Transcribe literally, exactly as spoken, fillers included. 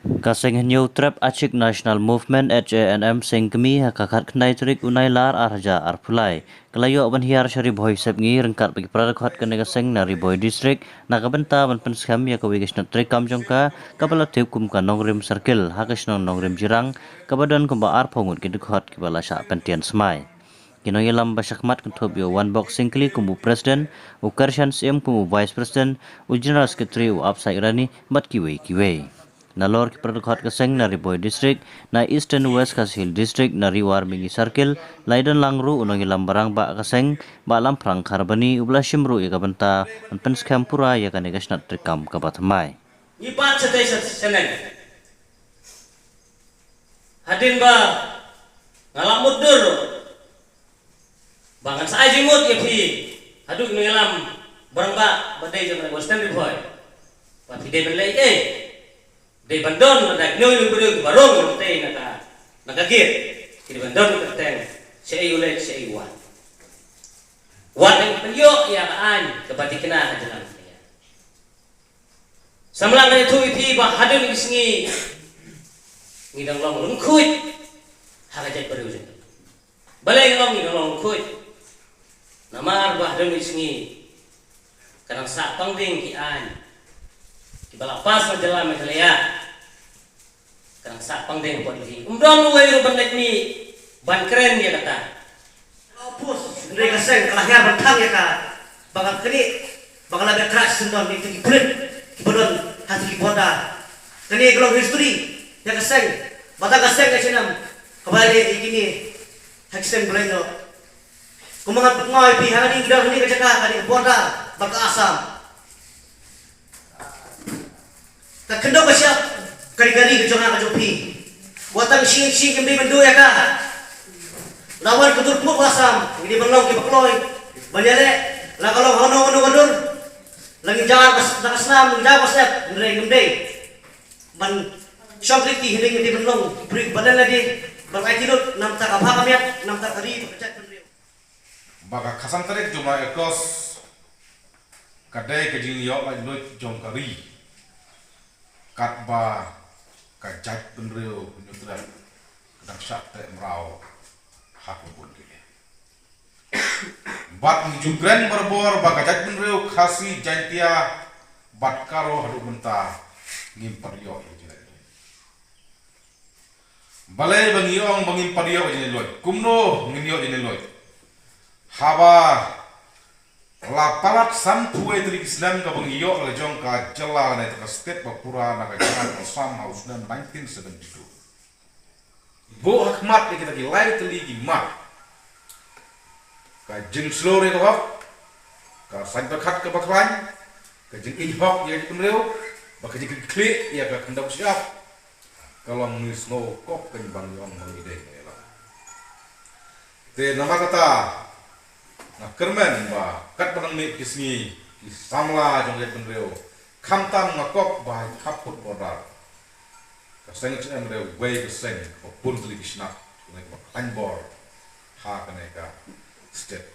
Ka seng Hynñiewtrep Achik National Movement, H A N M, seng kmie ha ka khatkhyndai tarik u Nailar ar hajar arphew lai ka la ïoh ban hiar sha Ri Bhoi Sepngi ryngkat bad ki para dkhot kane ka seng na Ri Bhoi District na ka bynta ban pynskhem ïa kawei ka shnat treikam jong ka, kaba la tip kum ka Nongrim Circle, ha ka shnong Nongrim Jirang, kaba don kumba arphew ngut ki dkhot kiba la shah pyntian smai. Ki nongïalam ba shakhmat kynthup ïa u Wanbok Syngkli kum u President, u Kershan Syiem kum u Vice President, u General Secretary u Apsai Rani bad kiwei kiwei. Nalor ki para dkhot ka seng na Ri Bhoi District, na Eastern West Khasi Hills District, na Ri War Mihngi Circle, la ïadon lang ruh u nongïalam ba rangbah ka seng, Bah Lamphrang Kharbani, uba la shim ruh ïa ka bynta ban pynskhem pura ïa kane ka shnat treikam kaba thymmai. Ngi bat shatei sha shaneng. Hadien ba nga la mutdur ba ngan sa ai jingmut ïa phi haduh nongïalam ba rangbah ba dei jong ka Western Ri Bhoi. Ba phi dei ban leh ei? Dei ban don lada ki nongïalam briew kiba rung lynti na ka, na ka gate. Ki dei ban don ka kyrteng shaei u leit, shaei u wan. Wat ïa pynïoh ïa ka aiñ kaba thikna ha jylla. Samla nga ïathuh ïa phi ba hadien ka sngi ngi dang long lyngkhuid ha ka jaitbynriew jong ngi. Balei ngi long, ngi dang long lyngkhuid? Namar ba hadien ka sngi ka dang sah pang ding ki aiñ kiba la pass na jylla Meghalaya. Ka dang sah pang ding hapoh Delhi. Um don uwei ruh ban leit mih ban kren ïa kata. Hynrei ka seng ka la hiar ban thang ïa ka, ba ka kane, ba ka la beh crash syndon ïa ki pulit kiba don ha ki border. Kane ka long history ïa ka seng, ba tang ka seng ka shnam kaba leh ïa kine ha ki seng Blei noh. Kumba nga pynkynmaw ïa phi, ha kane ka dei, kane ka jaka, kane ka border bad ka Assam. Ka khyndew ka shyiap ka dei ka ri ka jong nga ka jong phi. Wat tang shisien shisien ngim dei ban duh ïa ka. La wan ka dur pur ka Assam, ngi dei ban long kiba kloi ban ïaleh. La ka long hano hano ka dur, la ngi jar ka s-, la ka snam, ngi jar ka sep, hynrei ngim dei ban shong kyrkieh, hynrei ngi dei ban long ki briew kiba len lade, ban aiti lut na ka bynta ka bha ka miat, na ka bynta ka ri bad ka jaitbynriew. Ba ka khatsan tarik jong u bnai August ka dei ka jingïoh laitluid jong ka ri, katba ka jaitbynriew Hynñiewtrep ka dang shah treh mraw ha ka bun ki liang. Bad ngi ju kren barabor ba ka jaitbynriew Khasi, Jaiñtia bad Garo haduh mynta ngim pat ïoh ïa ka jinglaitluid. Balei ba ngi ong ba ngim pat ïoh ïa ka jinglaitluid? Kumno ngin ïoh ïa ka jinglaitluid? Haba la palat sanphew wei tylli ki snem kaba ngi ïoh la jong ka jylla ne ka state ba pura na ka jylla ka Assam ha u snem nineteen seventy-two. Buh ha khmat ïa kita ki lai tylli ki mat: ka jingshlur ïa ka hok, ka saiñ pyrkhat kaba khlaiñ, ka jingïeit hok ïa ka jaitbynriew, bad ka jingkitkhlieh ïa ka khyndew shyiap. Ka long ngi sngew kok kynbang ïong ma ngi dei ngi la. Te namar kata nga kyrmen ba katba nang mih ki sngi, ki samla jong ka jaitbynriew, khamtam nga kok ba ha khap pud border ka seng ka jong ngi ka dei kawei ka seng kaba bun tylli ki shnat, kane kaba khlaiñ bor ha kane ka state.